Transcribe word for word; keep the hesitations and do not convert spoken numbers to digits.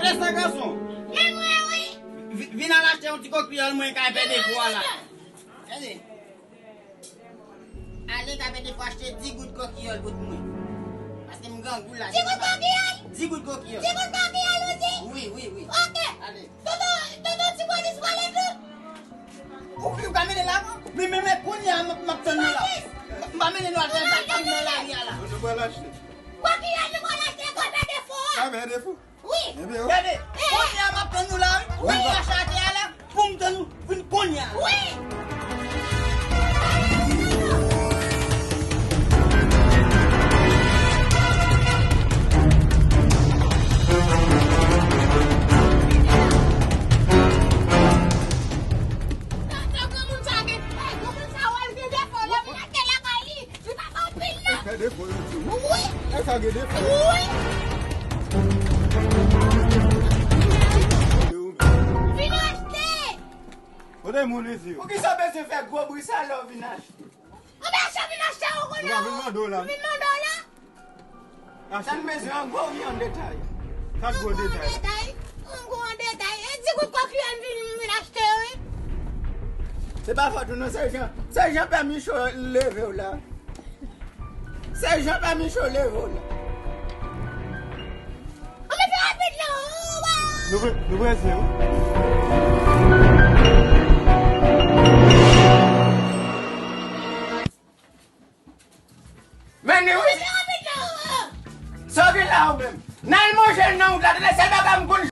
Sa gason. Men mwen wi. Vi- Vin al achte yon ti kokriyòl mwen ka pède pou a la. Tande. Ale ka pède pou achte di goud kokriyòl pou mwen. Paske m grangou la. Di goud kokriyòl? Di goud kokriyòl. Di goud kokriyòl ou di? Wi, wi, wi. Ok. Ale. Tonton, tonton ti polis pale tou. Ou, ou ka mennen la, men, men, men kounye a m ap tann nou la. M pa mennen nou al fè zak kriminèl nan lari a la. Nou pral achte. Kokriyòl nou pral achte, gwo pè defo a. Ka pè defo. Wi. Ebyen, ok. Gade, kounye a m ap tann nou la, wi. Wi. Nan mache atè a la, pou m tann nou vin kounye a. Wi. Sa, sa granmoun sa gen, ey, granmoun sa wè l gen defo, lè vin achte lakay li. Li pa fè anpil non. Fè defo yo di. Wi. Lè sa gen defo. Wi. Vin achte. Kote moun isit yo? Poukisa w bezwen fè gwo bri sa lè w vin achte? Anben achte, vin achte, ou konnen. Ou pa vin mande w la. Ou vin mande w la? Sa n bezwen an gwo oubyen an detay? Sa gwo detay. An gwo an detay. An gwo an detay. E di kout kòk li an vin, vin achte yo, wi. Se pa fòt ou non, se jan, se jan pè Micho leve w la. Se jan pè Micho leve w la. An men fè rapid la. Nou pre-, nou prese, wi. Men ni wi. Sa w gen la ou menm? N al manje nan wout la, tande sèl bagay m konn.